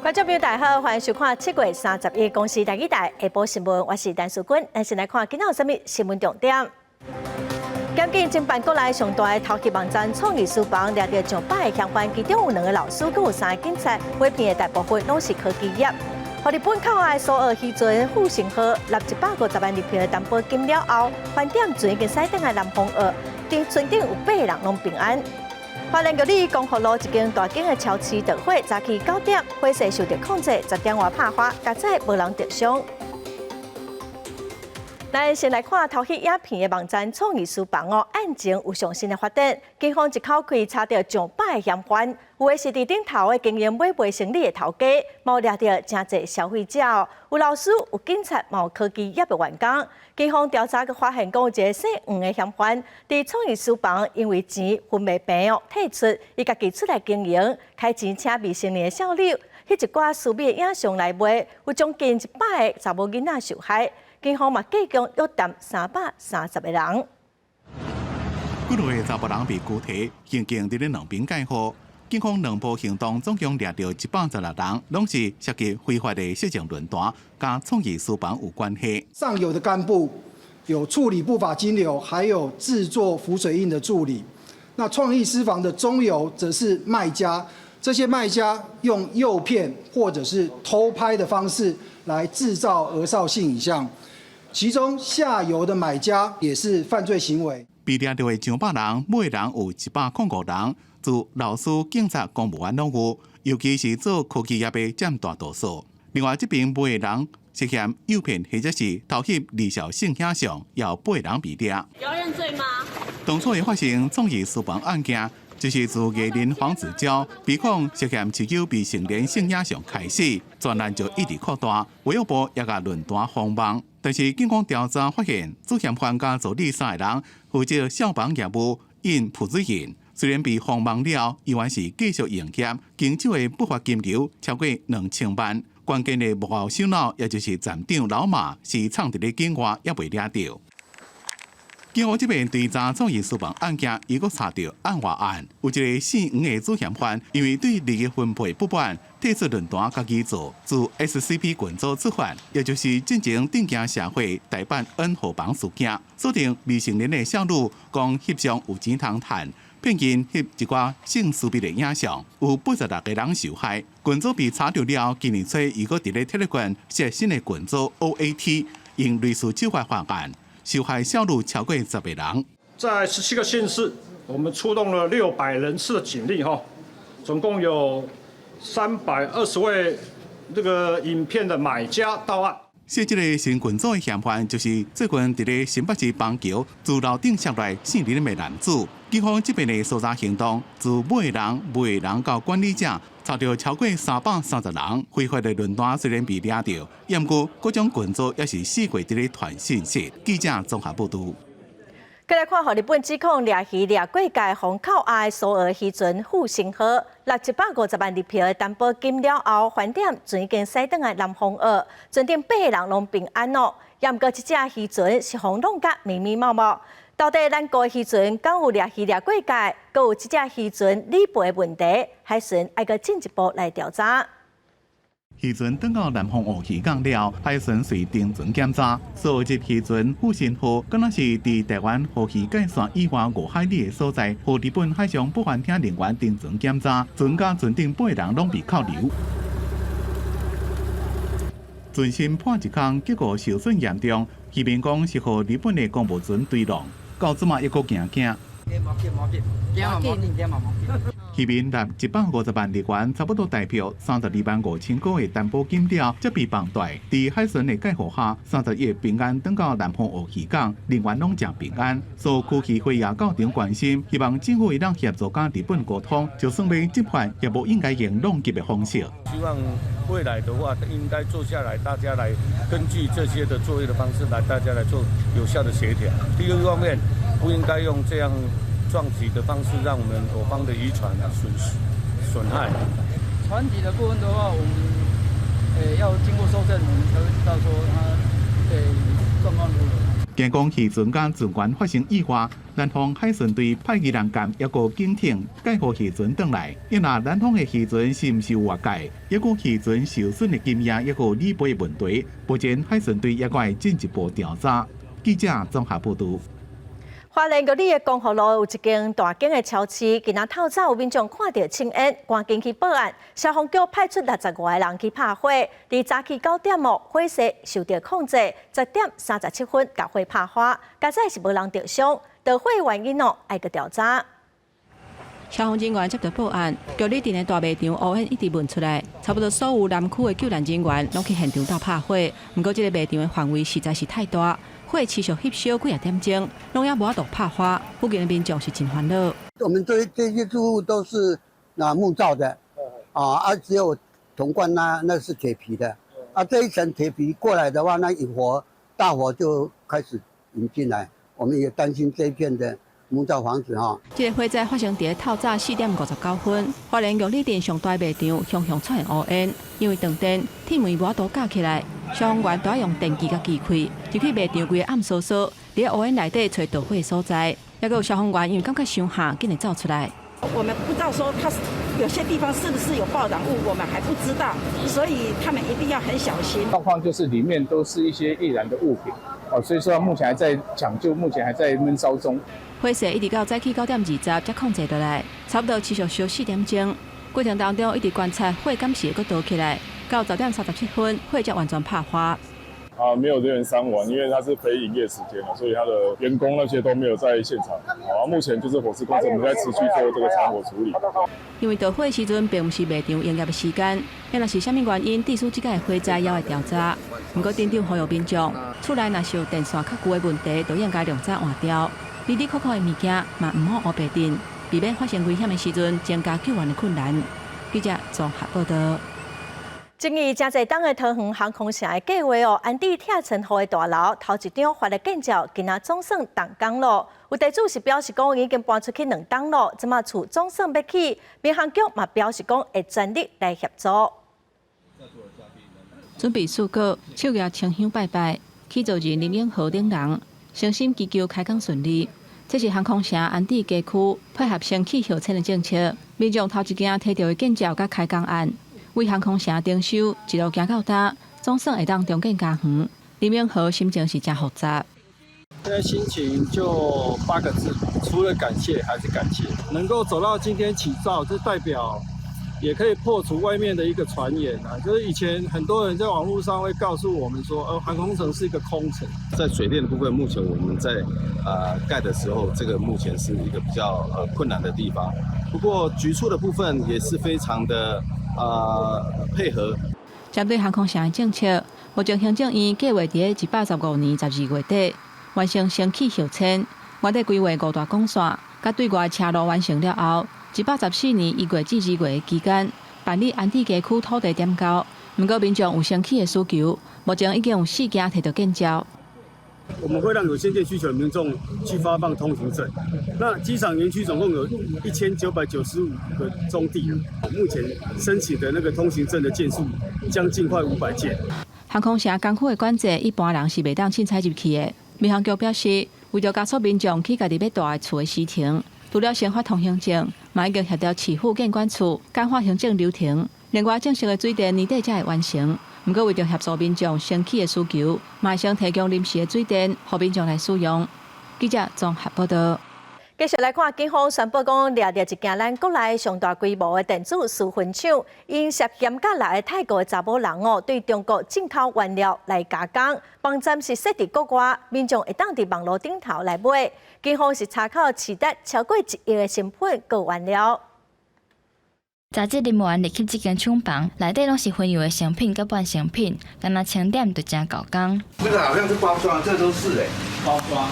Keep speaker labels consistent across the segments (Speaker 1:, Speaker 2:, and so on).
Speaker 1: 觀眾朋友大家好，歡迎收看7月31公視台語台下晡新聞，我是陳淑君。咱先來看今仔有啥物新聞重點。檢警偵辦國內上大的偷翕網站創意書房，掠著上百个嫌犯，其中有兩个老師，閣有三个警察，詐騙的大部分攏是科技業。予日本扣押的蘇澳漁船富盛號納150萬日幣的擔保金了後，翻點船已經駛轉來南風澳，佇船頂有八个人攏平安。花蓮玉里光復路一間大間的超市著火，早起9點，火勢受著控制，10點外拍花，佳哉無人著傷。咱先來看偷翕影片的網站創意書房哦，案情有上新的發展。警方一口氣查著上百个嫌犯，有的是佇頂頭的經營買賣生理的頭家，嘛掠著誠濟消費者哦，有老師、有警察，嘛有科技業的員工。警方調查閣發現，講有一个姓黃的嫌犯，佇創意書房因為錢分袂平哦，退出，伊家己出來經營，開錢請未成年的少女，翕一寡私密的影像來賣，有將近100個查某囡仔受害。警方嘛計共約談330個人。
Speaker 2: 幾個查埔人被拘提，刑警佇咧兩邊蓋好。警方兩波行動總共掠著116人，攏是涉及非法的色情論壇，佮創意書房有關係。
Speaker 3: 上游的幹部有處理不法金流，還有製作浮水印的助理。那創意私房的中游則是賣家，這些賣家用誘騙或者是偷拍的方式來製造兒少性影像。其中下游的買家也是犯罪行為。
Speaker 2: 被掠著的上百人，每人有105人，自老師、警察、公務員攏有，尤其是做科技業的佔大多數。另外，這邊賣人涉嫌誘騙或者是偷翕兒少性影像，有八人被掠。
Speaker 4: 有認罪嗎？
Speaker 2: 當初會發生創意書房案件，就是自藝人黃子佼被控涉嫌持有未成年性影像開始，專案就一直擴大，衛福部也共論壇封網。但是警方調查發現，主嫌犯佮助理三個人負責效仿業務印浮水印，雖然被封網了，依然是繼續營業，經手的不法金流超過2000萬。關鍵的幕後首腦，也就是站長老馬，是藏佇咧境外，猶未掠著。警方這邊追查創意書房案件，又閣查著案外案，有一个姓黃的主嫌犯，因為對利益分配不滿，退出論壇，家己做自 SCP 群組出發，也就是進前頂驚社會大辦 N 號房事件，鎖定未成年的少女，講翕相有錢通趁，騙𪜶翕一寡性私密的影像，有86個人受害。群組被查著了，今年初伊閣佇咧 Telegram 設新的群組 OAT，用類似手法犯案。受害少女超過10個人。
Speaker 5: 在17個縣市，我們出動了600人次的警力，哈，總共有320位這個影片的買家到案。
Speaker 2: 設這个新群組的嫌犯，就是最近佇咧新北市板橋自樓頂摔落姓林的男子。警方這邊的搜查行動，自買人、賣人到管理者，查著超過330人，非法的論壇雖然被掠著，毋過各種群組也是四處佇咧傳信息。記者綜合報導。
Speaker 1: 閣來看，予日本指控掠魚掠過界，予扣押的蘇澳漁船富盛號，納150萬日幣的擔保金了後，翻點船已經駛轉來南風澳，船頂八個人攏平安哦。毋過這隻漁船是予弄甲密密麻麻。到底咱國漁船敢有掠魚掠過界，閣有這隻漁船理賠的問題，海巡愛閣進一步來調查。
Speaker 2: 漁船轉到南風澳漁港了，海巡隨登船檢查，蘇澳籍漁船富盛號，敢若是佇台灣河魚界線以外5海里的所在，予日本海上保安廳人員登船檢查，船佮船頂八人攏被扣留。船身破一空，結構受損嚴重，漁民講是予日本的公務船墜浪，到這馬猶閣驚驚。漁民納150萬日元，差不多台幣32萬5千箍的擔保金了，才被放貸。佇海巡的蓋護下，31平安轉到南風澳漁港，人員攏誠平安。所有區漁會也到場關心，希望政府會當協助佮日本溝通，就算欲執法，也無應該用浪擊的方式。
Speaker 6: 希望未來的話，應該坐下來，大家來根據這些的作業的方式來，大家來做有效的協調。第二方面，不應該用這樣撞擊的方式，讓我們我方的漁船損失損害。
Speaker 7: 船體的部分的話，我們要經過搜證，我們才會知道說它狀況如何。
Speaker 2: 驚講漁船佮船員發生意外，南方海巡隊派魚人艦抑閣警艇載護漁船轉來。因若南方的漁船是毋是有越界，抑閣漁船受損的金額，抑閣理賠的問題，目前海巡隊抑閣會進一步調查。記者綜合報導。
Speaker 1: 花蓮玉里的光復路有一間大間的超市，今仔透早有民眾看著青煙，趕緊去報案。消防局派出65個人去拍火，佇早起9點哦，火勢受著控制，10點37分共火拍花，佳哉是無人著傷。著火原因哦，愛閣調查。
Speaker 4: 消防人員接到報案，玉里鎮的大賣場烏煙一直聞出來，差不多所有南區的救援人員攏去現場鬥拍火。毋過，這个賣場的範圍實在是太大，火持續翕燒幾仔點鐘，攏猶無法度拍花。附近的民眾是真煩惱。
Speaker 8: 我們這些住戶都是那木造的，啊，只有銅罐那是鐵皮的，啊，這一層鐵皮過來的話，那一火大火就開始引進來，我們也擔心這一片的木造房子哈。
Speaker 4: 這个火災發生佇透早4點59分，花蓮玉里鎮上大賣場雄雄出現烏煙，因為斷電，鐵門無法度架起來，消防員都愛用電鋸佮機器入去賣場規个暗嗖嗖，佇烏煙內底揣著火所在。抑閣有消防員因為感覺傷寒，緊會走出來。
Speaker 9: 我們不知道說它有些地方是不是有爆燃物，我們還不知道，所以他們一定要很小心。
Speaker 10: 狀況就是裡面都是一些易燃的物品，哦，所以說目前還在搶救，目前還在悶燒中。
Speaker 4: 火勢一直到早起9點20才控制落來，差不多持續燒4點鐘。過程當中一直觀察火敢是會閣著起來，到10點37分，火才完全拍花。
Speaker 11: 啊，沒有人員傷亡，因為它是非營業時間所以他的員工那些都沒有在現場。好，目前就是火勢控制，我們在持續做這個殘火處理。
Speaker 4: 因為著火時陣並毋是賣場營業的時間，那若是啥物原因致使這个火災，猶愛調查。毋過鎮長呼籲民眾，厝內若是有電線較舊的問題，就應該量早換掉。哩哩扣扣的物件嘛，毋好烏白擲，避免發生危險的時陣增加救援的困難。記者綜合報導。
Speaker 1: 爭議誠濟冬的桃園航空城的計畫哦，安置拆倉庫的大樓，頭一張發的建照，今仔總算動工咯。有地主是表示講已經搬出去2冬咯，這馬厝總算欲起，民航局嘛表示講會全力來協助。
Speaker 4: 準備四果，手舉清香拜拜，起造人林永和等人，誠心祈求開工順利。這是航空城安置街區配合先去後遷的政策，民眾頭一件提著的建照佮開工案。為航空城徵收，一路行到今，總算會當重建家園。林永和心情是誠複雜。
Speaker 12: 現在心情就八個字，除了感謝還是感謝。能夠走到今天起造，這代表也可以破除外面的一個傳言啊。就是以前很多人在網絡上會告訴我們說，航空城是一個空城。
Speaker 13: 在水電的部分，目前我們在蓋的時候，這個目前是一個比較困難的地方。不過局處的部分也是非常的配合。
Speaker 4: 針對航空城的政策，目前行政院計劃佇115年12月底完成先去後遷，原底規劃五大幹線，佮對外車路完成了後，114年1月至2月的期間辦理安置街區土地點交。毋過民眾有先去的需求，目前已經有四間提著建照。
Speaker 14: 我們會讓有先見需求的民眾去發放通行證。那機場園區總共有1995個宗地，目前申請的那個通行證的件數將近快500件。
Speaker 4: 航空城工區的管制，一般人是袂當凊彩入去的。民航局表示，為著加速民眾起家己欲蹛的厝的時程，除了先發通行證，嘛已經協調市府建管處簡化行政流程。另外，正式的水電年底才會完成。毋過，為著協助民眾先起的需求，嘛會先提供臨時的水電，予民眾來使用。記者綜合報導。
Speaker 1: 繼續來看，警方宣布講，掠著一間咱國內上大規模的電子私分廠，𪜶涉嫌佮6个泰國的查某人哦，對中國進口原料來加工，網站是設佇國外，民眾會當佇網路頂頭來買。警方是查扣市值超過1億的成品閣原料。
Speaker 15: 雜誌人員入去這間廠房，內底攏是薰油的成品佮半成品，敢若清點就誠夠工。
Speaker 16: 這個好像是包裝，這都是誒，
Speaker 7: 包裝。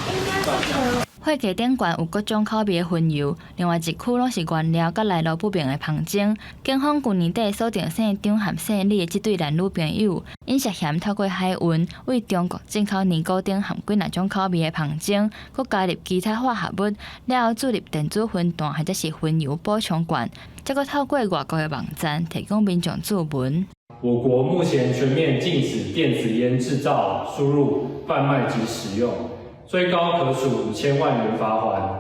Speaker 15: 貨架頂懸有各種口味的薰油，另外一區攏是原料佮來路不明的芳精。警方舊年底鎖定姓張和姓李的這對男女朋友，𪜶涉嫌透過海運對中國進口尼古丁和幾若種口味的芳精，閣加入其他化合物，了後注入電子薰彈或者是薰油補充罐，再閣透過外國的網站提供民眾注文。
Speaker 17: 我國目前全面禁止電子菸製造、輸入、販賣及使用。最高可處5000萬元罰鍰。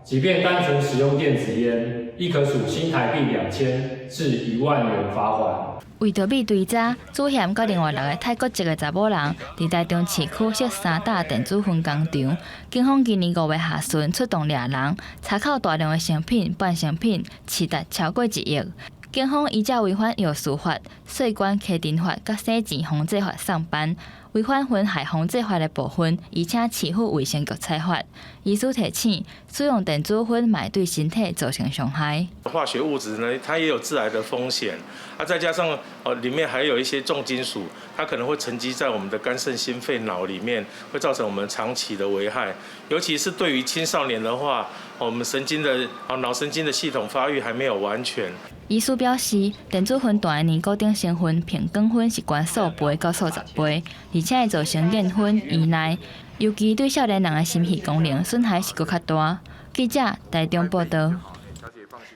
Speaker 17: 即便單純使用電子菸，亦可處新台幣2000至1萬元罰鍰。
Speaker 15: 為著比追查，主嫌佮另外六个泰國籍的查某人，佇台中市區設三搭電子薰工場。警方今年5月下旬出動掠人，查扣大量的成品、半成品，市值超過1億。警方依照違反藥事法、稅關稽徵法佮洗錢防制法送辦，違反薰害防制法的部分，移請市府衛生局裁罰。醫師提醒，使用電子薰嘛會對身體造成傷害。
Speaker 18: 化學物質呢，它也有致癌的風險，啊，再加上哦，裡面還有一些重金屬，它可能會沉積在我們的肝腎心肺腦裡面，會造成我們長期的危害。尤其是對於青少年的話，我們神經的哦腦神經的系統發育還沒有完全。
Speaker 15: 醫師表示，電子薰彈的年固定成分平均薰是懸數倍到數十倍，而且會造成厭薰、依賴，尤其對少年人的心肺功能損害是閣較大。記者台中報導。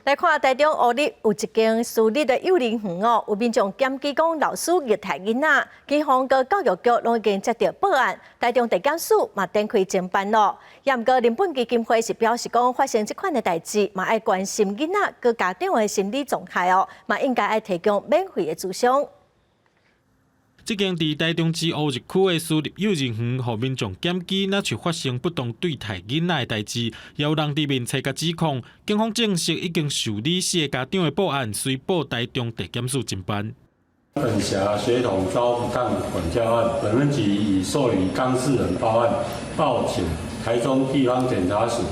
Speaker 1: 來看台中烏日有一間私立的幼兒園哦，有民眾檢舉講老師虐待囡仔，警方佮教育局攏已經接到報案，台中地檢署嘛展開偵辦咯。也毋過人本基金會是表示講，發生這款的代誌，嘛愛關心囡仔佮家長的心理狀態哦，嘛應該愛提供免費的諮商。
Speaker 19: 這間佇台中市烏日區的私立幼兒園，予民眾檢舉，若像發生不當對待囡仔的代誌，也有人佇面冊共指控。警方證實已經受理四个家長的報案，隨報台中地檢署偵辦。
Speaker 20: 本轄學童遭不當管教案，本分局已受理當事人報案，報請台中地方檢察署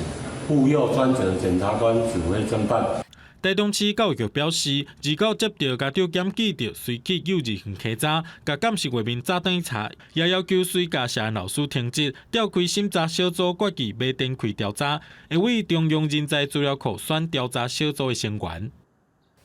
Speaker 20: 婦幼專責檢察官指揮偵辦。
Speaker 19: 台中市教育局表示，二九接到家長檢舉著，隨去幼兒園稽查，共監視畫面早轉去查，也要求隨共涉案老師停職，調開審查小組決議欲展開調查，會委中央人才資料庫選調查小組的成員。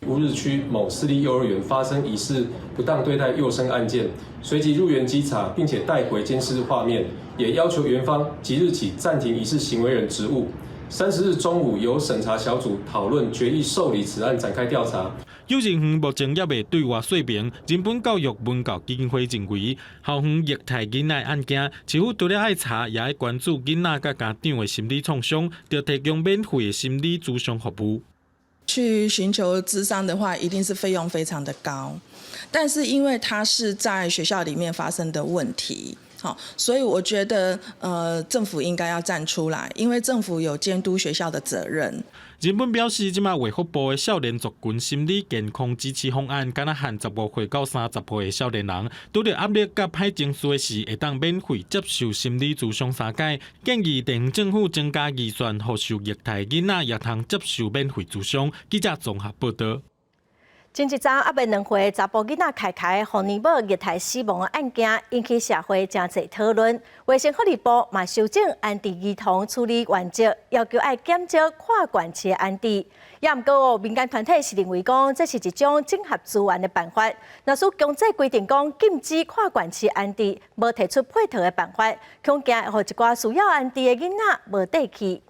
Speaker 21: 烏日區某私立幼兒園發生疑似不當對待幼生案件，隨即入園稽查，並且帶回監視畫面，也要求園方即日起暫停疑似行為人職務。30日中午，由審查小組討論決議受理此案，展開調查。
Speaker 19: 幼兒園目前猶未對外說明。人本教育文教基金會認為，校園虐待囡仔案件，市府除了愛查，也愛關注囡仔佮家長的心理創傷，著提供免費的心理諮商服務。
Speaker 22: 去尋求諮商的話，一定是費用非常的高，但是因為他是在學校裡面發生的問題。好，所以我覺得，政府應該要站出來，因為政府有監督學校的責任。
Speaker 19: 人本表示，這馬衛福部的少年族群心理健康支持方案，敢若限15歲到30歲的少年人，拄著壓力佮歹情緒時，會當免費接受心理諮商三擺。建議地方政府增加預算，予受虐待囡仔也通接受免費諮商。記者綜合報導。
Speaker 1: 前一陣猶未2歲查埔囡仔凱凱予奶母虐待死亡的案件，引起社會誠濟討論。衛生福利部嘛修正安置兒童處理原則，要求愛減少跨縣市的安置。也毋過哦，民間團體是認為講，這是一種整合資源的辦法。若是強制規定講禁止跨縣市安置，無提出配套的辦法，恐驚會予一寡需要安置的囡仔無地去。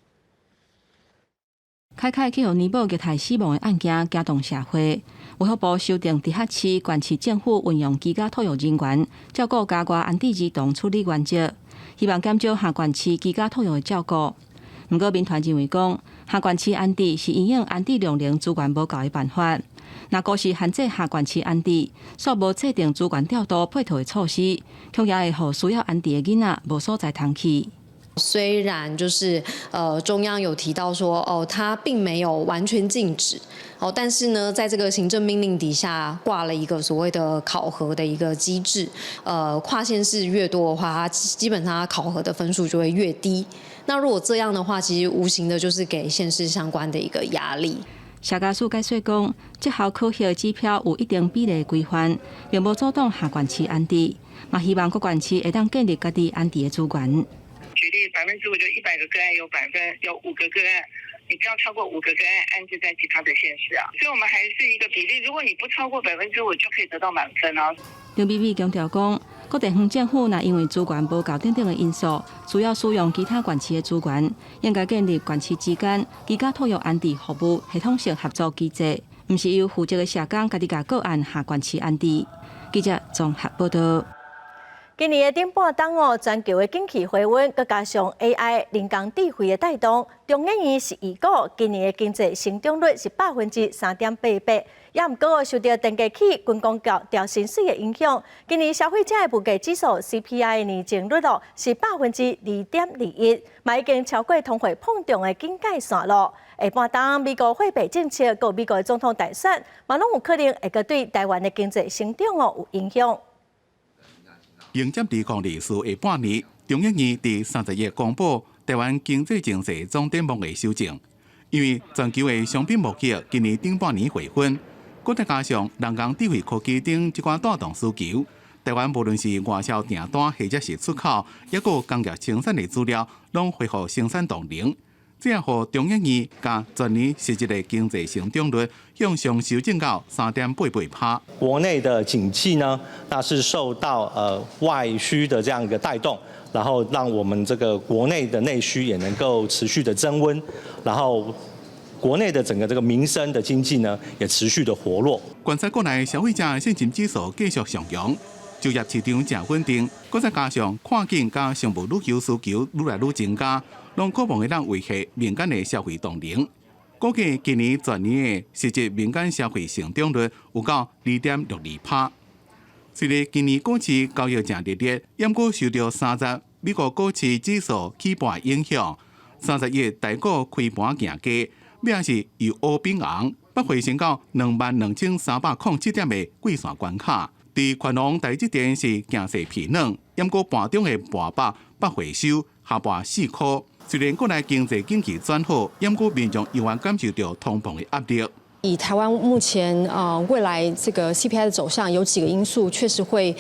Speaker 4: 凱凱去予奶母虐待死亡的案件驚動社會，衛福部修訂直轄市、縣市政府運用居家托育人員照顧家外安置兒童處理原則，希望減少跨縣市居家托育的照顧。毋過民團認為講，跨縣市安置是因應安置量能資源無夠的辦法。若閣是限制跨縣市安置，煞無制定資源調度配套的措施，恐驚會予需要安置的囡仔無所在通去。
Speaker 23: 雖然就是中央有提到說哦，他並沒有完全禁止哦，但是呢，在這個行政命令底下掛了一個所謂的考核的一個機制，跨縣市越多的話，它基本上它考核的分數就會越低。那如果這樣的話，其實無形的就是給縣市相關的一個壓力。
Speaker 4: 社家署解釋講，績效考核指標有一定比例規範，並無阻擋跨縣市安置，嘛希望各縣市會當建立家己安置的資源。
Speaker 24: 舉例5%，就100個個案有5個個案，你不要超過5個個案安置在其他的縣市啊。所以，我們還是一個比例，如果你不超過5%，就可以得到滿分啊。
Speaker 4: 張美美強調講，各地方政府若因為資源無夠等等的因素，需要使用其他縣市的資源，應該建立縣市之間居家托育安置服務系統性合作機制，毋是由負責的社工家己共個案跨縣市安置。記者綜合報導。
Speaker 1: 今年的頂半冬哦，全球的景氣回溫，閣加上 AI 人工智慧的帶動，中研院是預估今年的經濟成長率是3.88%。也毋過受著電價起、軍公教調薪水的影響，今年消費者的物價指數 CPI 年增率哦是2.21%，嘛已經超過通貨膨脹的警戒線囉。下半冬美國貨幣政策，佮美國的總統大選，嘛攏有可能會閣對台灣的經濟成長哦有影響。
Speaker 2: 迎接2024下半年，中研院佇31公布台灣經濟情勢總展望的修正，因為全球的商品貿易今年頂半年回穩，閣再加上人工智慧科技等這寡帶動需求，台灣無論是外銷訂單或者是出口，抑閣工業生產的資料，攏恢復生產動能，這也予中研院共全年實質的經濟成長率向上修正到3.88%。
Speaker 3: 國內的景氣呢，那是受到外需的這樣一個帶動，然後讓我們這個國內的內需也能夠持續的增溫，然後國內的整個這個民生的經濟呢，也持續的活絡。
Speaker 2: 觀察國內消費者信心指數繼續上揚，就業市場誠穩定，閣再加上跨境佮商務旅遊需求愈來愈增加，攏渴望會當維繫民間的消費動能。估計今年全年的實質民間消費成長率有到2.62%。雖然今年股市交易誠熱烈，毋過受著30美國股市指數起盤影響，31台股開盤行低，尾仔是由烏變紅，北回升到22,307點的季線關卡。佇權王台積電是行勢疲軟，毋過盤中的盤北北回收下盤4塊。雖然國內經濟景氣轉好，毋過民眾猶原感受著通膨的壓力。
Speaker 5: 以台灣目前啊未來這個 CPI 的走向，有幾個因素確實會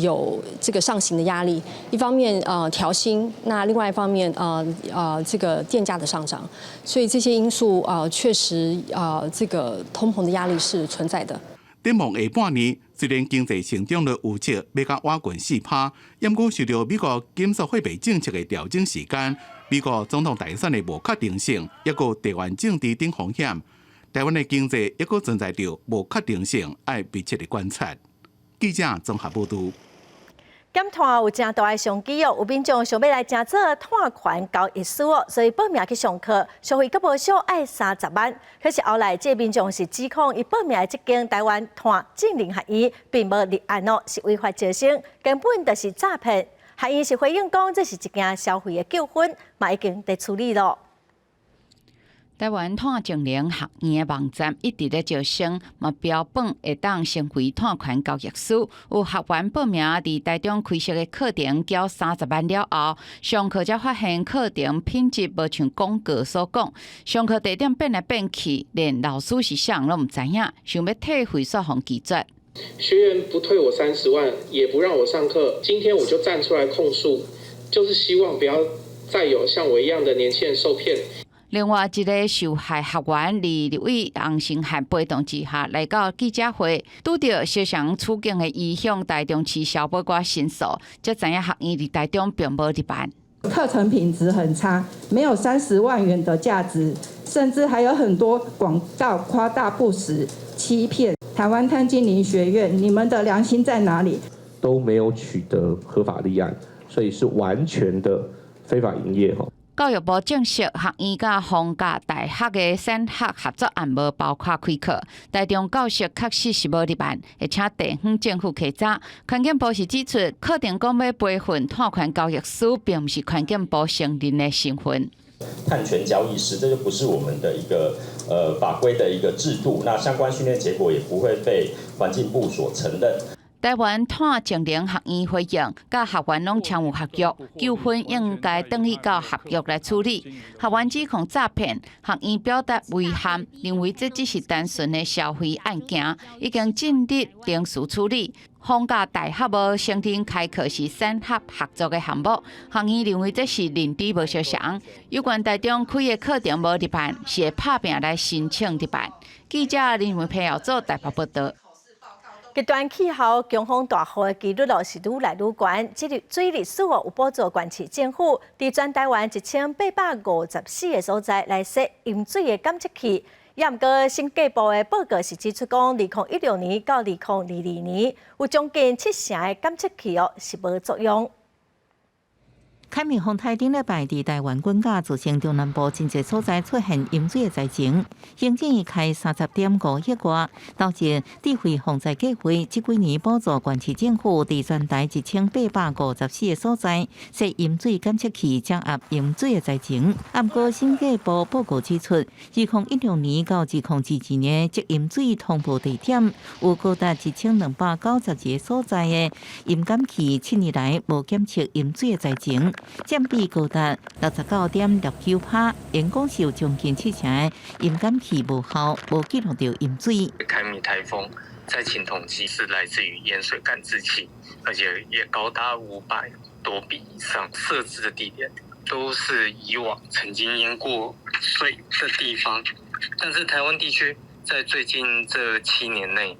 Speaker 5: 有這個上行的壓力。一方面調薪，那另外一方面這個電價的上漲，所以這些因素啊確實啊這個通膨的壓力是存在的。
Speaker 2: 展望下半年，雖然經濟成長率預測欲較倚近4%，毋過受著美國緊縮貨幣政策的調整時間、美國總統大選的無確定性，抑閣地緣政治等風險，台灣的經濟抑閣存在著無確定性，愛密切的觀察。記者綜合報導。
Speaker 1: 減碳有誠大的商機哦，有民眾想欲來成做碳權交易師哦，所以報名去上課，收費閣無俗愛30萬。可是後來這個民眾是指控，伊報名的這間台灣碳淨零學院並無立案哦，是違法招生，根本就是詐騙。學院是回應講，這是一件消費的糾紛，嘛已經佇處理囉。
Speaker 6: 台灣碳淨零學院的網站一直咧招生，嘛標榜會當成為碳權交易師。有學員報名佇台中開設的課程，繳30萬了後，上課才發現課程品質無像廣告所講，上課地點變來變去，連老師是啥攏毋知影，想欲退費煞予拒絕。
Speaker 25: 學員不退我三十萬，也不讓我上課，今天我就站出來控訴，就是希望不要再有像我一樣的年輕人受騙。
Speaker 6: 另外一个受害學員佇立委洪申翰陪同之下來到記者會，拄著相仝處境的伊向台中市消保官申訴，才知影學院佇台中並無立案。
Speaker 26: 課程品質很差，沒有30萬元的價值，甚至還有很多廣告誇大不實、欺騙。台灣碳淨零學院，你們的良心在哪裡？
Speaker 27: 都沒有取得合法立案，所以是完全的非法營業。
Speaker 6: 教育部證實，學院佮逢甲大學的產學合作案無包括開課。台中教室確實是無立案，會請地方政府稽查。環境部是指出，課程講欲培訓碳權交易師，並毋是環境部承認的身份。
Speaker 28: 碳權交易師，這就不是我們的一個法規的一個制度，那相關訓練結果也不會被環境部所承認。
Speaker 6: 台灣碳淨零學院回應，佮學員攏簽有合約，糾紛應該轉去到合約來處理。學員指控詐騙，學院表達遺憾，認為這只是單純的消費案件，已經進入程序處理。逢甲大學無承認開課是產學合作的項目，學院認為這是認知無相仝。有關台中開的課程無立案，是會拍拚來申請立案。記者林文佩耀做台北報道。
Speaker 1: 極端氣候、強風大雨的幾率咯是愈來愈懸。這個水利署有補助縣市政府，佇全台灣1854個所在來設淹水的監測器，也毋過審計部的報告是指出講，2016年到2022年，有將近七成的檢測器哦是無作用。
Speaker 8: 凱米風颱頂禮拜佇台灣滾甲造成中南部真濟所在出現淹水的災情，行政院開30.5億外，投入智慧防災計劃，這幾年補助縣市政府佇全台1854個所在設淹水檢測器，掌握淹水的災情。毋過審計部報告指出，2016年到2022年，這淹水通報地點有高達1292個所在的淹檢器，7年來無檢測淹水的災情。佔比高達69.69%，因講是有將近七成的淹檢器無效，無記錄著淹水。
Speaker 9: 凱米颱風災情統計是來自於淹水感知器，而且也高達500多筆以上，設置的地點都是以往曾經淹過水的地方。但是台灣地區在最近這7年內，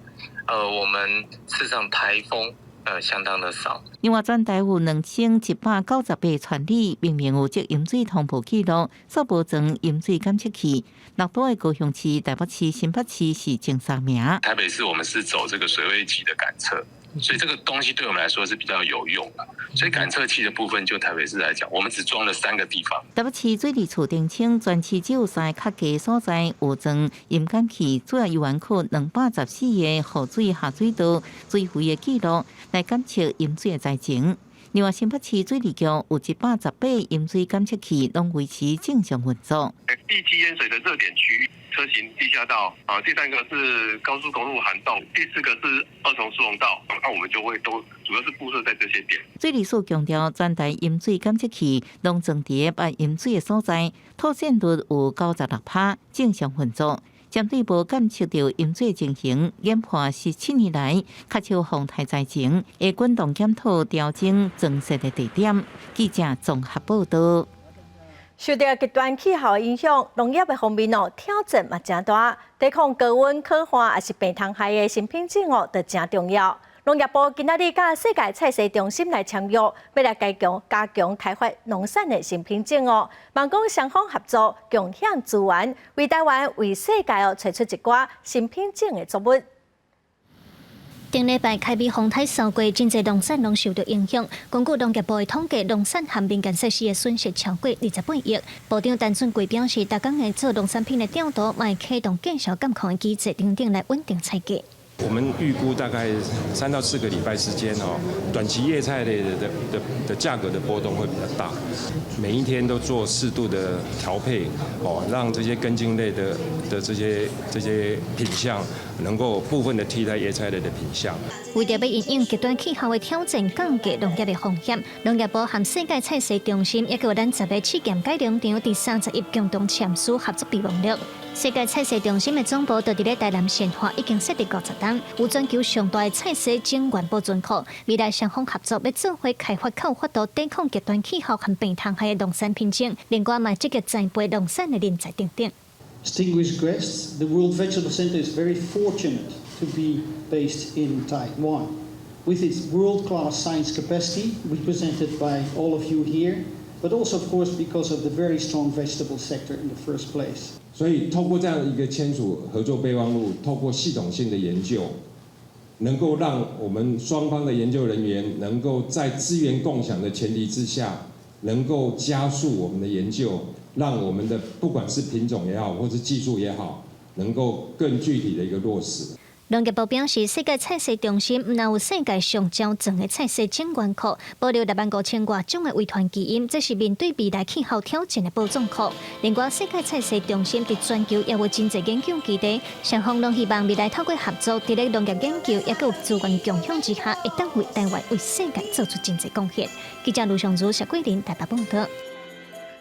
Speaker 9: 我們事實上颱風相當的少。
Speaker 8: 另外，全台有2198村里，明明有這淹水通報記錄，卻無裝淹水檢測器。六都的高雄市、台北市、新北市是前三名。
Speaker 10: 台北市我們是走這個水位計的感測，所以這個東西對我們來說是比較有用的。所以感測器的部分，就台北市來講，我們只裝了三個地方。
Speaker 8: 台北市水利處澄清，全市只有三個較低所在有裝淹檢器，主要猶原靠214個雨水下水道水位的記錄來檢測淹水的災情。另外，新北市水利局有118個淹水檢測器，攏維持正常運作。
Speaker 11: 地基淹水的熱點區域，車行地下道啊，第三個是高速公路涵洞，第四個是二重疏洪道，那我們就會都主要是佈設在這些點。
Speaker 8: 水利署強調，全台淹水檢測器攏裝佇捌淹水的所在，妥善率有96%，正常運作。針對無檢測著淹水情形，研判是7年來較少風颱災情，會滾動檢討調整裝設的地點。記者綜合報導。
Speaker 1: 受著極端氣候影響，農業的方面哦，挑戰嘛誠大。抵抗高溫、乾旱，抑是病蟲害的新品種哦，就誠重要。農業部今仔日佮世界菜蔬中心來簽約，欲來加強開發農產的新品種哦。望講雙方合作，共享資源，為台灣、為世界哦，揣出一寡新品種的作物。
Speaker 12: 頂禮拜凱米風颱掃過，真濟農產攏受著影響。根據農業部的統計，農產和民間設施的損失超過28億。部長陳俊貴表示，逐工會做農產品的調度，嘛會啟動價銷監控的機制等等來穩定菜價。
Speaker 13: 我們預估大概3到4個禮拜時間哦，短期葉菜類的價格的波動會比較大。每一天都做適度的調配哦，讓這些根莖類的這些品項能夠部分的替代葉菜類的品項。
Speaker 12: 為著欲因應極端氣候的挑戰，降低農業的風險，農業部和世界菜蔬中心，抑閣有咱十個試驗改良場，佇31共同簽署合作備忘錄。世界菜蔬中心的總部就佇咧台南善化，已經設立50冬，有全球上大的菜蔬種源保存庫。未來雙方合作，欲做伙開發較有法度抵抗極端氣候和病蟲害的農產品種，另外嘛積極栽培農產的人才等等。
Speaker 14: Distinguished guests, the World Vegetable Center is very fortunate to be based in Taiwan. With its world-class science capacity, represented by all of you here, but also, of course, because of the very strong vegetable sector in the first place.
Speaker 16: 所以，透過這樣一個簽署合作備忘錄，透過系統性的研究，能夠讓我們雙方的研究人員能夠在資源共享的前提之下，能夠加速我們的研究，讓我們的不管是品種也好，或是技術也好，能夠更具體的一個落實。
Speaker 12: 農業部表示，世界菜蔬中心毋但有世界上齊全的菜蔬種源庫，保留6萬5千外種的遺傳基因，這是面對未來氣候挑戰的寶藏庫。另外，世界菜蔬中心佇全球也有真濟研究基地，雙方攏希望未來透過合作，佇咧農業研究抑閣有資源共享之下，會當為台灣、為世界做出真濟貢獻。記者盧尚如、謝桂林台北報導。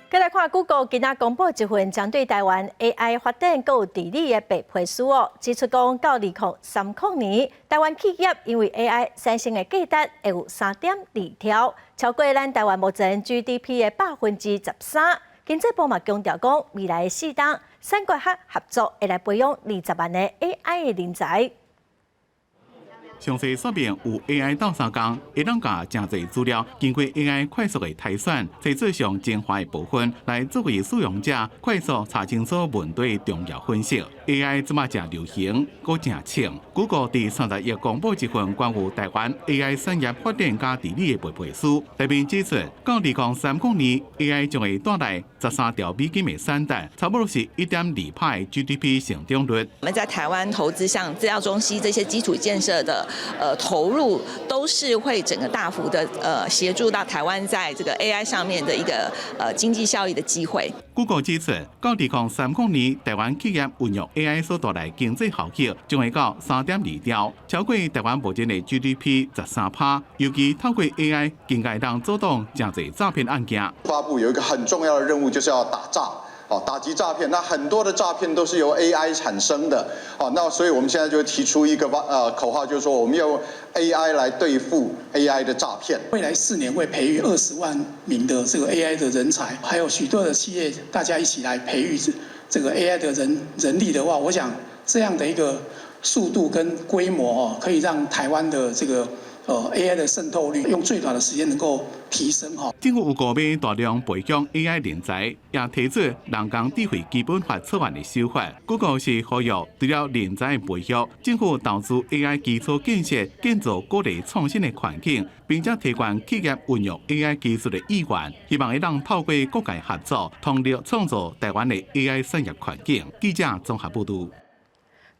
Speaker 1: 繼來看，Google 今仔公布一份針對台灣 AI 發展閣有治理的白皮書哦，指出講到2030年，台灣企業因為 AI 產生的價值會有3.2兆，超過咱台灣目前 GDP 的13%。經濟部嘛強調講，未來的4冬產官學合作會來培養20萬个 AI 的人才。
Speaker 2: 詳細說明有 AI 鬥相共，會當共誠濟資料經過 AI 快速的篩選，提出上精華的部分，來作為使用者快速查清楚問題重要分析。AI 這馬誠流行，閣誠衝。Google 佇31公布一份關於台灣 AI 產業發展佮治理的白皮書，內面指出，到2030年，AI 將會帶來13兆美金的產值，差不多是1.2%的 GDP 成長率。
Speaker 7: 我們在台灣投資像資料中心這些基礎建設的投入，都是會整個大幅的協助到台灣在這個 AI 上面的一個經濟效益的機會。
Speaker 2: Google 指出，到2030年，台灣企業運用 AI 所帶來經濟效益將會到3.2兆，超過台灣目前的 GDP 13%。尤其透過 AI，更會當阻擋誠濟詐騙案件。
Speaker 15: 發布有一個很重要的任務，就是要打詐，哦，打擊詐騙。那很多的詐騙都是由 AI 產生的，哦，那所以我們現在就提出一個口號，就是說我們用 AI 來對付 AI 的詐騙。
Speaker 17: 未來4年會培育20萬名的這個 AI 的人才，還有許多的企業，大家一起來培育這個 AI 的人力的話，我想這樣的一個速度跟規模哦，可以讓台灣的這個AI 的滲透率用最短的時間能夠提升哈。
Speaker 2: 政府有購買大量培養 AI 人才，也提出人工智慧基本法草案的修法。Google 是呼籲除了人才的培育，政府投資 AI 基礎建設，建造鼓勵創新的環境，並且提懸企業運用 AI 技術的意願，希望會當透過各界合作，通力創造台灣的 AI 產業環境。記者綜合報導。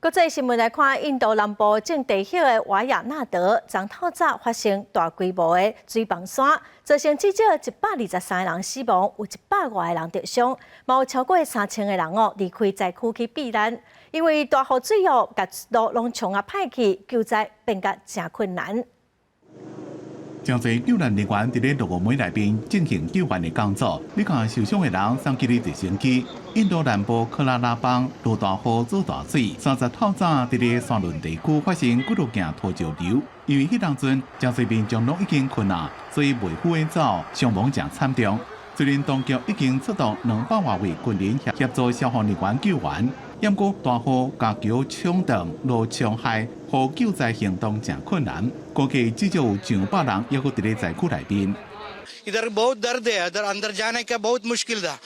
Speaker 1: 國際新聞來看，印度南部種茶葉的瓦亞納德，昨透早發生大規模的水崩山，造成至少123個人死亡，有100外個人著傷，嘛有超過3000個人哦離開災區去避難。因為大雨水哦，共路攏沖啊歹去，救災變甲誠困難。
Speaker 2: 誠濟救難人員佇咧落雨內面進行救援的工作。你看受傷的人送去咧直升機。印度南部克拉拉邦落大雨做大水，30透早佇咧沙崙地區發生幾落件土石流。因為彼當陣誠濟民眾攏已經睏啊，所以袂赴的走，傷亡誠慘重。雖然當局已經出動200外位軍人協助消防人員救援，毋過大雨共橋沖斷、路沖害，予救災行動誠困難。估計至少有上百人猶閣佇咧災區內面。
Speaker 18: इधर बहुत दर्द है, इधर अंदर जाने का बहुत मुश्किल था।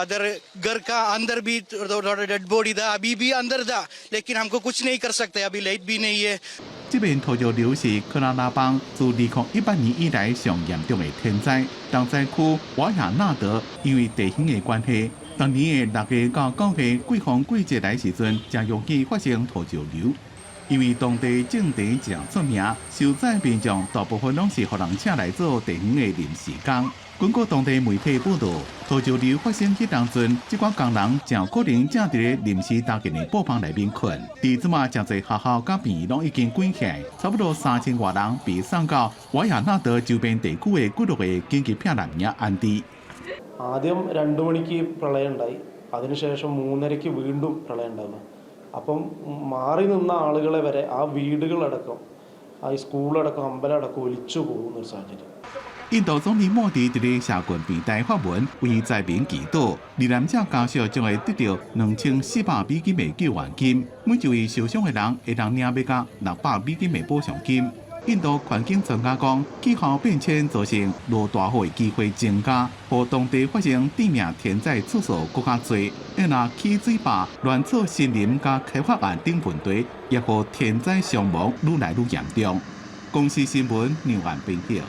Speaker 18: इधर घर का अंदर भी थोड़ा डेड बॉडी था, अभी भी अंदर था, लेकिन हमको कुछ नहीं कर सकते, अभी लाइट भी नहीं है。
Speaker 2: 這片土石流是克拉拉邦自2018年以來上嚴重的天災。重災區瓦亞納德因為地形的關係，逐年的6月到9月季風季節來時陣，誠容易發生土石流。因為當地種茶誠出名，受災民眾大部分攏是予人請來做地方的臨時工。根據當地媒體報道，土石流發生彼當陣，這寡工人誠可能正佇咧臨時搭建的布棚內面睏。佇這馬誠濟學校佮病院攏已經關起來，差不多3000外人被送到瓦亞納德周邊地區的幾落個緊急避難營安置。
Speaker 19: ആദ്യം 2 മണിക്ക് പ്രളയം ഉണ്ടായി. അതിനുശേഷം 3:30-ക്ക് വീണ്ടും പ്രളയം ഉണ്ടാകുന്നു. അപ്പം മാറി നിന്ന ആളുകളെ വരെ ആ വീടുകളടക്കം ആ സ്കൂളടക്കം അമ്പലമടക്കം ഒലിച്ചു പോകുന്ന ഒരു സാഹചര്യം.
Speaker 2: 印度總理莫迪佇咧社群平台發文為災民祈禱，罹難者家屬將會得著2400美金的救援金，每一位受傷的人會當領欲到600美金的補償金。印度環境專家講，氣候變遷造成落大雨的機會增加，予當地發生致命天災次數閣較濟。若起水壩、亂鑿森林佮開發案等問題，也予天災傷亡愈來愈嚴重。公視新聞梁安編輯。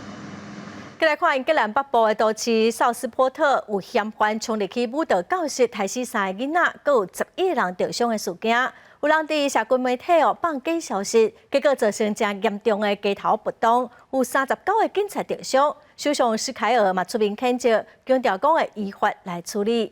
Speaker 1: 繼來看英格蘭北部的都市紹斯波特，有嫌犯衝入去舞蹈教室，刣死三个囡仔，閣有11個人著傷的事件。有人佇社群媒體哦放假消息，結果造成誠嚴重的街頭暴動，有39個警察著傷。首相施凱爾嘛出面譴責，強調講會依法來處理。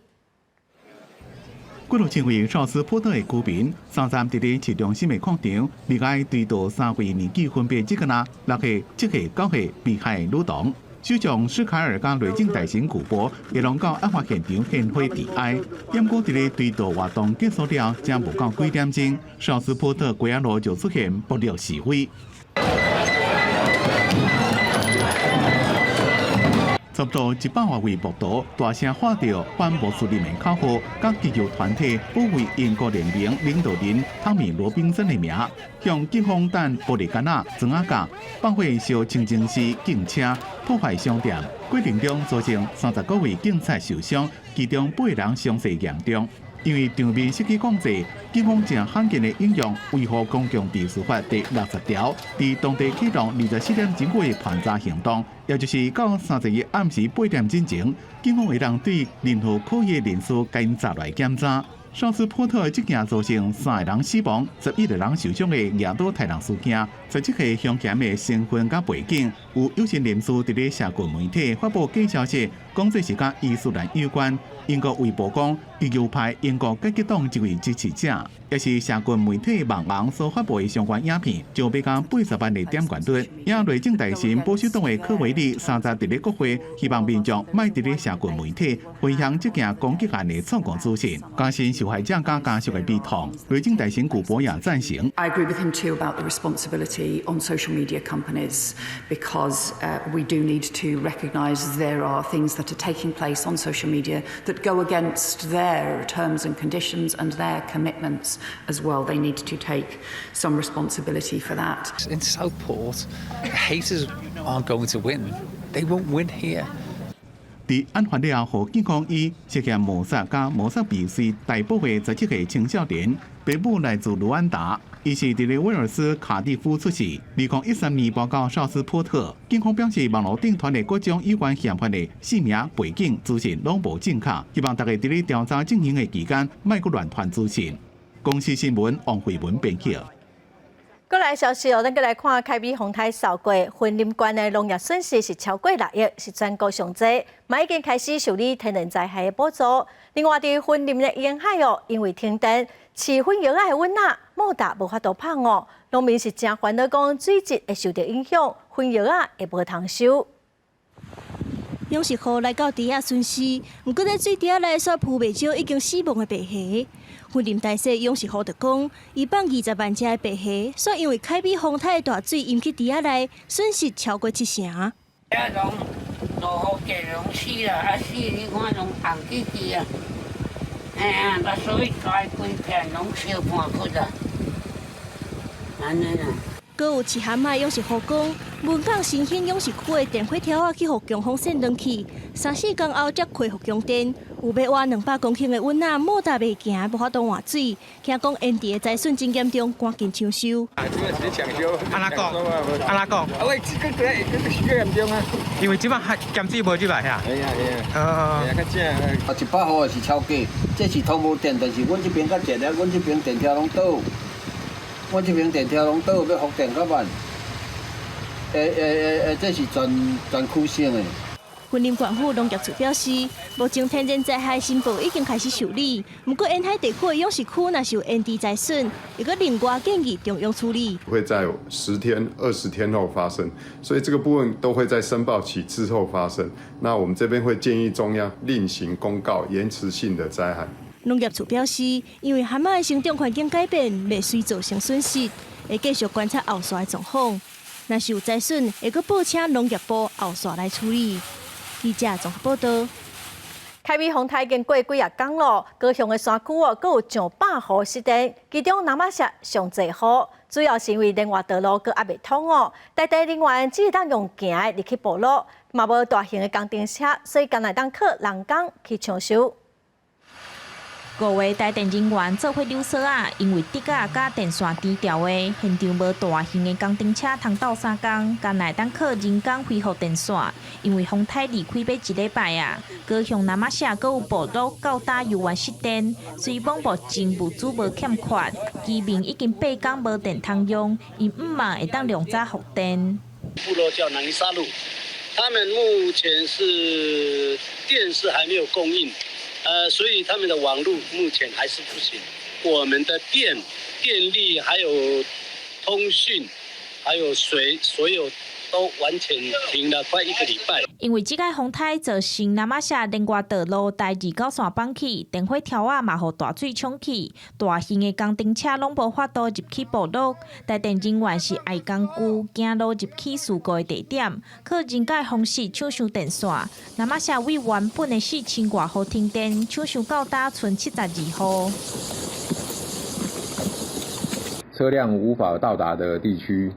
Speaker 2: 幾落千位紹斯波特的居民，30佇咧市中心的廣場，默哀追悼三位年紀分別只若6歲、7歲、9歲被害女童。首相施凱爾佮內政大臣古柏也攏到案發現場獻花致哀。毋過佇咧追悼活動結束了，才無夠幾點鐘，紹斯波特街仔路就出現暴力示威。差差不多100外位暴徒大聲喊著反穆斯林的口號，佮極右團體保衛英國聯盟領導人湯米羅賓森的名，向警方彈玻璃桿仔、磚仔角，放火燒清真寺警車，破壞商店。過程中造成30多位警察受傷，其中八个人傷勢嚴重。因為場面失去控制，警方誠罕見的引用維護公共秩序法第60條，佇當地啟動24點鐘的盤查行動，也就是到31暗時8點進前，警方會當對任何可疑人士共𪜶查來檢查。紹斯波特這件造成三個人死亡、11個人受傷的額刀刣人事件，在這個兇嫌的身份佮背景，有有心人士佇咧社群媒體發布假消息，講這是佮伊斯蘭有關。英國衛報講，極右派英國階級黨一位支持者，也是社群媒體網紅所發布的相關影片，就欲共80萬的點閱率。也內政大臣保守黨的科維利三十佇咧國會，希望民眾莫佇咧社群媒體分享這件攻擊案的錯誤資訊，加深受害者佮家屬的悲痛。內政大臣古柏也贊成。
Speaker 3: I agree with him too about the responsibility on social media companies because we do need to recognise there are things that are taking place on social media that go against their terms and conditions and their commitments as well. They need to take some responsibility for that.
Speaker 4: In Southport, haters aren't going to win. They won't win here.
Speaker 2: 佇案發了後，警方以涉嫌謀殺佮謀殺未遂逮捕的17歲青少年，爸母來自盧安達，伊是佇咧威爾斯卡蒂夫出世。2013年搬到紹斯波特。警方表示，網路頂傳的各種有關嫌犯的姓名、背景資訊攏無正確，希望大家佇咧調查進行的期間，莫閣亂傳資訊。公視新聞王慧文編輯。
Speaker 1: 過來消息哦，咱閣來看凱美風颱掃過，雲林縣的農業損失是超過6億，是全國上濟，嘛已經開始受理天然災害的補助。另外，佇雲林的沿海哦，因為停電，飼粉蠍仔的蚊仔莫達無法度麭哦，農民是誠煩惱，講水質會受著影響，粉蠍仔會無通收。
Speaker 5: 養殖戶來到池仔巡視，毋過佇水池仔內煞浮袂少已經死亡的白蝦。雲林大細養殖戶就講，伊放20萬隻的白蝦，煞因為凱美風颱的大水淹去池仔內，損失超過七成。
Speaker 20: 啊，攏落雨季攏死啦，啊死你看攏紅吱吱啊，嘿啊，啊所以該規片攏燒半窟啊，按呢啦。
Speaker 5: 閣有飼蚶仔養殖戶講，文港新興養殖區的電火柱仔去予強風扇斷去，三四工後才恢復供電。有欲挖200公頃的葷仔，莫達袂行，無法度換水。聽講沿地的災損真嚴重，趕緊搶修。
Speaker 21: 啊，這個是搶修。
Speaker 22: 按怎講？按怎講？
Speaker 21: 啊，喂，這個嚴重啊！
Speaker 22: 因為這擺鹹水無入來遐。
Speaker 21: 係啊係啊。啊，較正。
Speaker 23: 啊，100戶是超過，這是通無電，但是阮這邊較熱啊，阮這邊電柱攏倒。阮這邊電柱攏倒，欲復電較慢。這是全區性的。
Speaker 5: 雲林縣府農業處表示，目前天然災害申報已經開始受理，毋過沿海地區的養殖區若是有淹池災損，會閣另外建議中央處理。
Speaker 24: 會在10天、20天後發生，所以這個部分都會在申報期之後發生。那我們這邊會建議中央另行公告延遲性的災害。
Speaker 5: 農業處表示，因為蚶仔的生長環境改變，袂隨造成損失，會繼續觀察後續的狀況。若是有災損，會閣報請農業部後續來處理。記者綜合報道。
Speaker 1: 凱美風颱已經過幾仔工咯，高雄的山區哦，閣有上百戶失電，其中那瑪夏上濟戶，主要是因為聯外道路閣猶未通哦，台地人員只會當用行的入去部落，嘛無大型的工程車，所以干焦會當靠人工去搶修。
Speaker 29: 5月台電人員做伙扭索仔，因為竹仔佮電線斷掉的，現場無大型的工程車通鬥相共，干焦會當靠人工恢復電線。因為風颱離開欲一禮拜啊，高雄那瑪夏閣有部落到今猶原失電，雖網目前物資無欠缺，居民已經8工無電通用，𪜶向望會當量早復電。
Speaker 30: 部落叫南沙路，他們目前是電是還沒有供應。所以他們的網路目前還是不行。我們的電力還有通訊，還有水，所有都完全停了快一個禮拜。
Speaker 29: 因為這個風颱造成那瑪夏連外道路台二九線崩去，電火柱仔嘛予大水沖去，大型的工程車攏無法度入去部落。台電人員是愛工具行路入去事故的地點，靠人工的方式搶修電線。那瑪夏為原本的4000外戶停電，搶修到今賰72戶。
Speaker 6: 車輛無法到達的地區，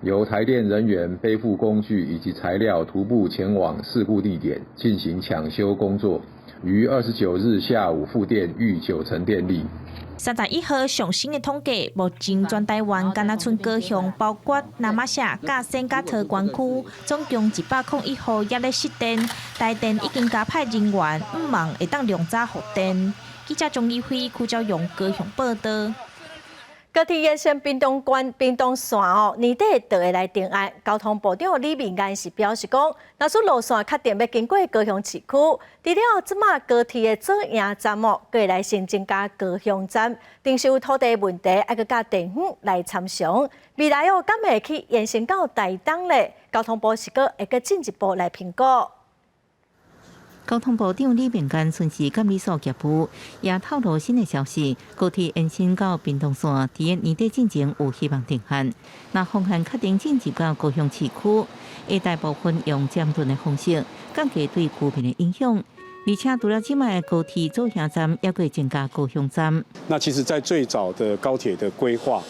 Speaker 6: 由台電人員背負工具以及材料，徒步前往事故地點進行搶修工作。於29日下午復電逾9成電力。
Speaker 29: 31號上新的統計，目前全台灣敢若賰高雄，包括那瑪夏、甲仙、佮桃園區，總共101戶猶咧失電。台電已經加派人員，向望會當量早復電。記者鍾義輝、柯昭勇高雄報道。
Speaker 1: 高鐵延伸屏東縣屏東線哦，年底就會來定案。交通部長李明安是表示講，若說路線確定欲經過高雄市區，除了這馬高鐵的左營站哦，閣會來新增加高雄站，定是有土地問題，愛閣佮地方來參詳。未來哦，敢會去延伸到台東咧？交通部是閣會閣進一步來評估。
Speaker 8: 交通部長李明堅巡視監理所業務，也透露新的消息：高鐵延伸到屏東線，佇年底進前有希望定案。若方案確定進入到高雄市區，會大部分用漸頓的方式降低對居民的影響。而且除了這擺的高鐵左營站，也會增加高雄站。
Speaker 9: 那其實，在最早的高鐵的規劃，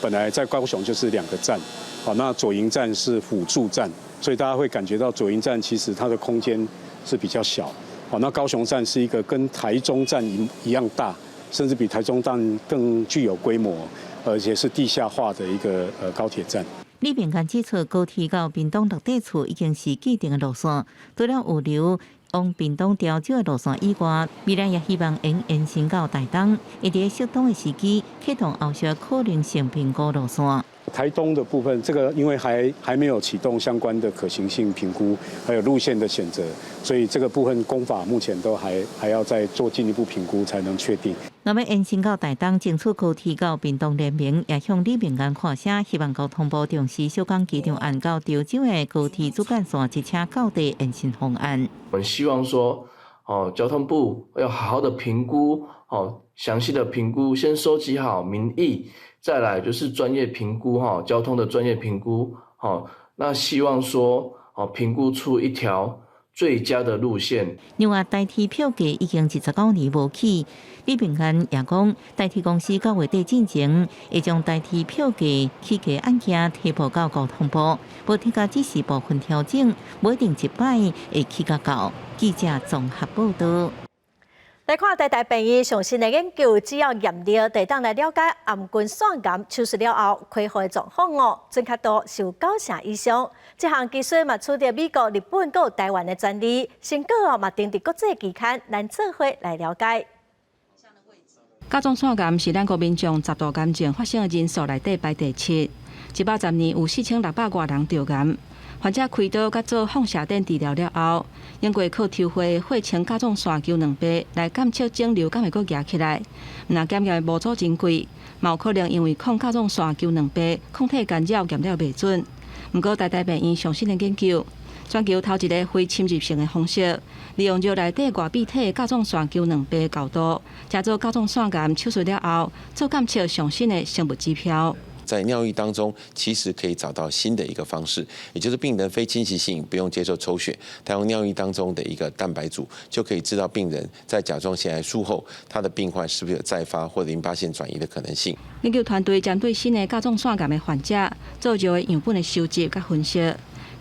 Speaker 9: 本來在高雄就是兩個站，好，那左營站是輔助站，所以大家會感覺到左營站其實它的空間是比較小，好，那高雄站是一個跟台中站一樣大，甚至比台中站更具有規模，而且是地下化的一個高鐵站。
Speaker 8: 李明堅指出，高鐵到屏東落地處已經是既定的路線，除了有留往屏東潮州的路線以外，未來也希望能延伸到台東，會佇適當的時機啟動後續可能性評估路線。
Speaker 9: 台東的部分，這個因為還沒有啟動相關的可行性評估，還有路線的選擇，所以這個部分工法目前都還要再做進一步評估才能確定。
Speaker 8: 那麼延伸到台東，爭取高鐵到屏東聯盟也向李明堅看聲，希望交通部重視小港機場岸到潮州的高鐵主幹線一車到地延伸方案。
Speaker 10: 我們希望說，哦，交通部要好好的評估，哦，詳細的評估，先收集好民意。再來就是專業評估哈，交通的專業評估，好，那希望說，哦，評估出一條最佳的路線。
Speaker 8: 另外，台鐵票價已經29年無起，李明堅也講，台鐵公司九月底進前會將台鐵票價起價案件提報到交通部，無提價只是部分調整，無一定一擺會起價到。記者綜合報道。
Speaker 1: 來看台大病院上新的研究，只要驗尿，就會當來了解頷頸腺癌手術了後恢復的狀況哦，準確度是有9成以上。這項技術嘛取得美國、日本閣有台灣的專利，成果哦嘛登佇國際期刊，咱做伙來了解。
Speaker 11: 甲狀腺癌是咱國民眾十大癌症發生的人數內底排第七，110年有4600外人著癌。患者開刀佮做放射電治療了後，經過靠抽血血清甲狀腺球蛋白來檢測腫瘤，敢會閣蜈起來？毋但檢驗的模組真貴，嘛有可能因為抗甲狀腺球蛋白抗體干擾驗了袂準。毋過台大病院上新的研究，全球頭一个非侵入性的方式，利用尿內底外泌體甲狀腺球蛋白高度，藉做甲狀腺癌手術了後，做檢測上新的生物指標。
Speaker 13: 在尿液當中，其實可以找到新的一個方式，也就是病人非侵襲性，不用接受抽血，他用尿液當中的一個蛋白組，就可以知道病人在甲狀腺癌術後，他的病患是不是有再發或淋巴腺轉移的可能性。
Speaker 11: 研究團隊針對新的甲狀腺癌的患者做尿的樣本的收集佮分析，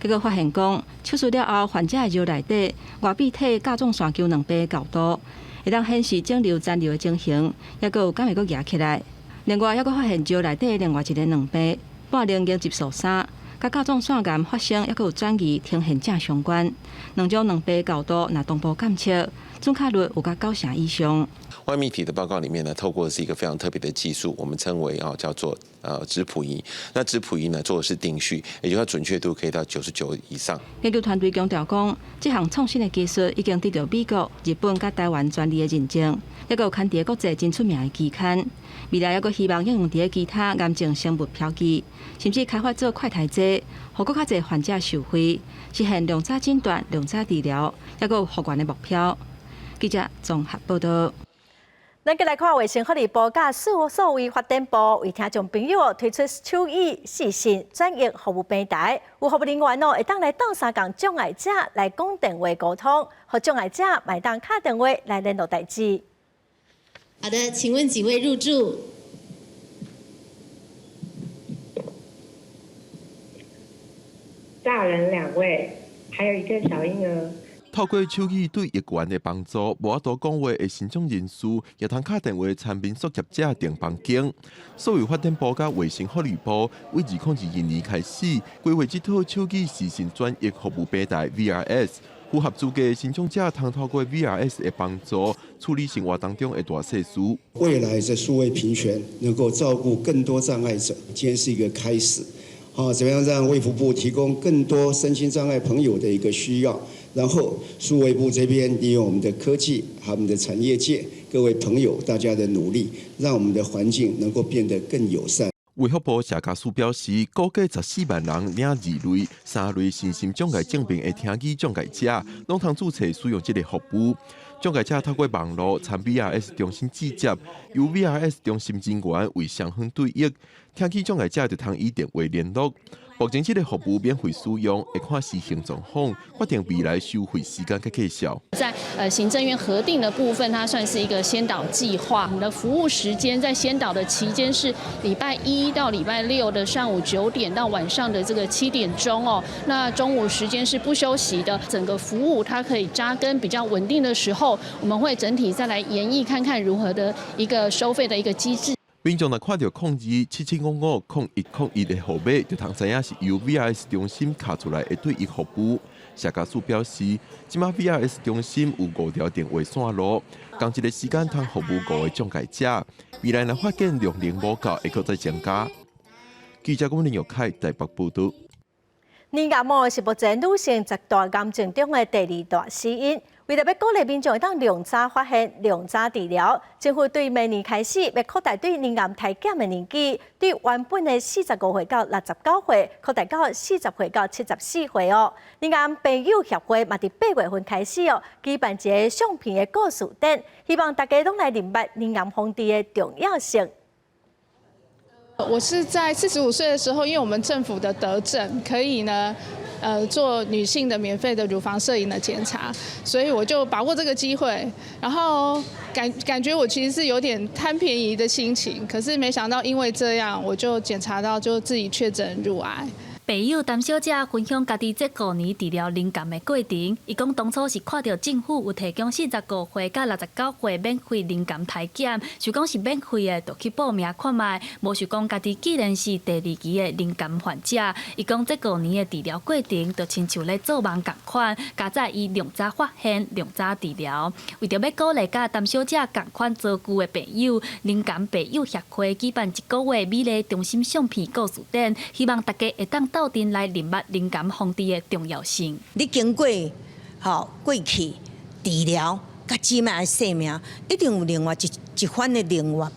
Speaker 11: 結果發現講，手術了後患者的尿內底外泌體甲狀腺球蛋白高度，會當顯示腫瘤殘留的情形，抑閣有敢會閣蜈起來。另外，抑閣發現尿內底另外一个蛋白半磷凝集素三，佮甲狀腺癌發生抑閣有轉移呈現正相關。兩種蛋白高度若同步檢測，準確率有佮9成以上。
Speaker 13: 外泌體的報告裡面呢，透過的是一個非常特別的技術，我們稱為啊叫做質譜儀。那質譜儀呢做的是定序，也就是它準確度可以到99以上。
Speaker 11: 研究團隊強調講，這項創新的技術已經得到美國、日本佮台灣專利的認證，抑閣有刊佇國際真出名的期刊。未來抑閣希望應用佇其他癌症生物標記，甚至開發做快篩劑。濟，予閣較濟患者受惠，實現量早診斷、量早治療，抑閣有復原的目標。記者綜合報道。
Speaker 1: 咱閣來看衛生福利部佮數位發展部為聽眾朋友推出手語視訊轉譯服務平台，有服務人員哦會當來鬥相共障礙者來講電話溝通，予障礙者嘛會當敲電話來聯絡代誌。
Speaker 7: 好的，請問幾位入住？
Speaker 12: 大人兩位，還有一個小嬰兒。
Speaker 14: 透過手語對譯員的幫助，無法度講話的身障人士，也通敲電話參民宿業者訂房間。數位發展部佮衛生福利部，為2022年開始規劃這套手語視訊轉譯服務平台 VRS，符合資格的身障者通透過 VRS 的幫助，處理生活當中的大細事。
Speaker 15: 未來的數位平權能夠照顧更多障礙者，今天是一個開始。好，怎麼樣讓衛福部提供更多身心障礙朋友的一個需要？然後數位部這邊利用我們的科技和我們的產業界各位朋友大家的努力，讓我們的環境能夠變得更友善。
Speaker 14: 衛福部謝家樹表示，估計14萬人領二類、三類身心障礙證明的聽語障礙者，攏通註冊使用這個服務。障礙者透過網路參 VRS 中心接接，由 VRS 中心人員為雙方對譯，聽語障礙者就通以電話聯絡。目前這個服務免費使用，會看實行狀況，決定未來收費時間佮價數。
Speaker 16: 在行政院核定的部分，它算是一個先導計劃。我們的服務時間在先導的期間是禮拜一到禮拜六的上午9點到晚上的這個7點鐘哦。那中午時間是不休息的。整個服務它可以扎根比較穩定的時候，我們會整體再來研議看看如何的一個收費的一個機制。
Speaker 14: 民眾若看著0277550101的號碼，就通知影是由 VRS 中心敲出來的對譯服務。謝家樹表示，這馬 VRS 中心有五條電話線路，仝一個時間通服務五個障礙者。未來若發現量能無夠，會閣再增加。記者郭林玉凱台北報導。
Speaker 1: 乳癌哦是目前女性十大癌症中的第二大死因。為著欲鼓勵民眾會當量早發現、量早治療，政府對明年開始欲擴大對乳癌篩檢的年紀，對原本的45歲到69歲，擴大到40歲到74歲哦。乳癌病友協會嘛，佇8月份開始哦，舉辦一个相片的故事展，希望大家攏來認捌乳癌防治的重要性。
Speaker 16: 我是在45歲的時候，因為我們政府的德政可以呢，做女性的免費的乳房攝影的檢查，所以我就把握這個機會，然後感覺我其實是有點貪便宜的心情，可是沒想到因為這樣，我就檢查到就自己確診乳癌。
Speaker 17: 朋友陳小姐分享家己這五年治療乳癌的過程。伊講當初是看著政府有提供45歲佮69歲免費乳癌篩檢，想講是免費的，就去報名看覓。無想講家己竟然是第二期的乳癌患者。伊講這五年的治療過程，就親像咧做夢仝款，佳哉伊量早發現，量早治療。為著欲鼓勵佮陳小姐仝款遭遇的病友，乳癌病友協會舉辦一個月美麗中心相片故事展，希望大家會當鬥陣來認捌乳癌防治的重要性。
Speaker 25: 你經過吼過去治療，佮這擺的生命，一定有另外一番的另外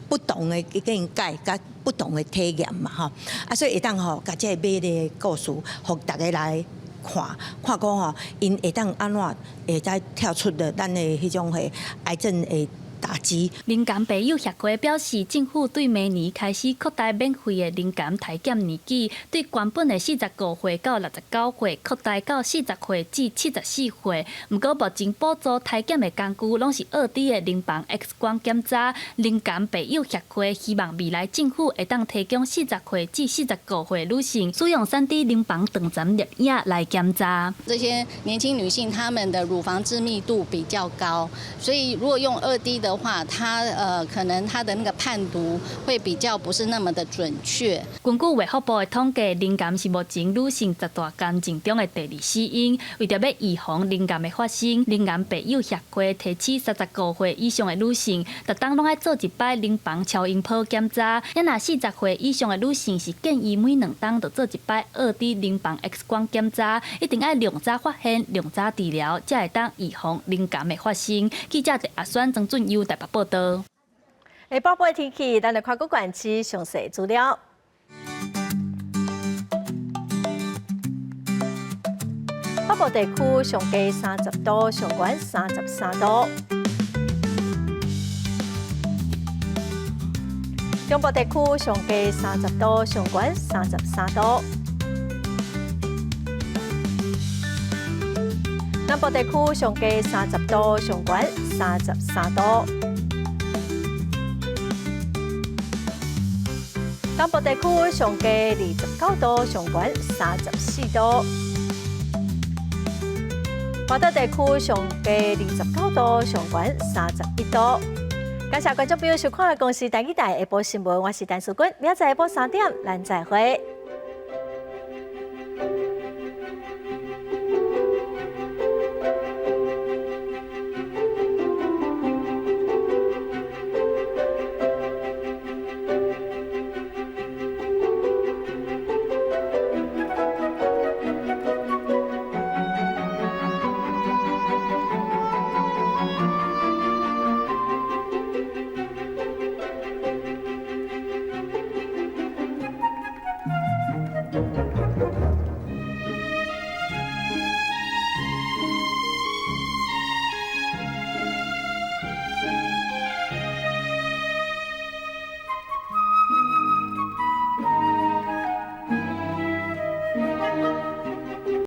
Speaker 25: 不同的見解，佮不同的體驗嘛吼。啊，所以會當吼，共這个美麗的故事，予大家來看，看講吼，𪜶會當按怎會使跳出了咱的彼種的癌症的打擊。
Speaker 17: 乳癌病友協會表示，政府對明年開始擴大免費的乳癌篩檢年紀，對原本的45歲到69歲，擴大到40歲至74歲。毋過目前補助篩檢的工具攏是2D 的乳房 X 光檢查。乳癌病友協會希望未來政府會當提供40歲至45歲女性使用3D 乳房斷層攝影來檢查。
Speaker 26: 這些年輕女性她們的乳房致密度比較高，所以如果用2D 的話，它可能它的那個判讀會比較不是那麼的準確。
Speaker 17: 根據衛福部的統計，乳癌是目前女性十大癌症中的第二死因。為著欲預防乳癌的發生，乳癌病友協會提醒35歲以上的女性，逐冬攏愛做一擺乳房超音波檢查。啊若40歲以上的女性是建議每2冬就做一擺2D 乳房 X 光檢查，一定愛量早發現、量早治療，才會當預防乳癌的發生。記者阿選曾俊優台北報導。
Speaker 1: 下晡的天氣，咱來看各縣市詳細資料。部地區上低30度，上懸33度。中部地區上低30度，上懸33度。南部地區上低30度，上懸33度。東部地區上低29度，上懸34度。華東地區上低29度，上懸31度。感謝觀眾朋友收看《公視台語台》下晡新聞，我是陳淑君，明仔載下晡3點，咱再會。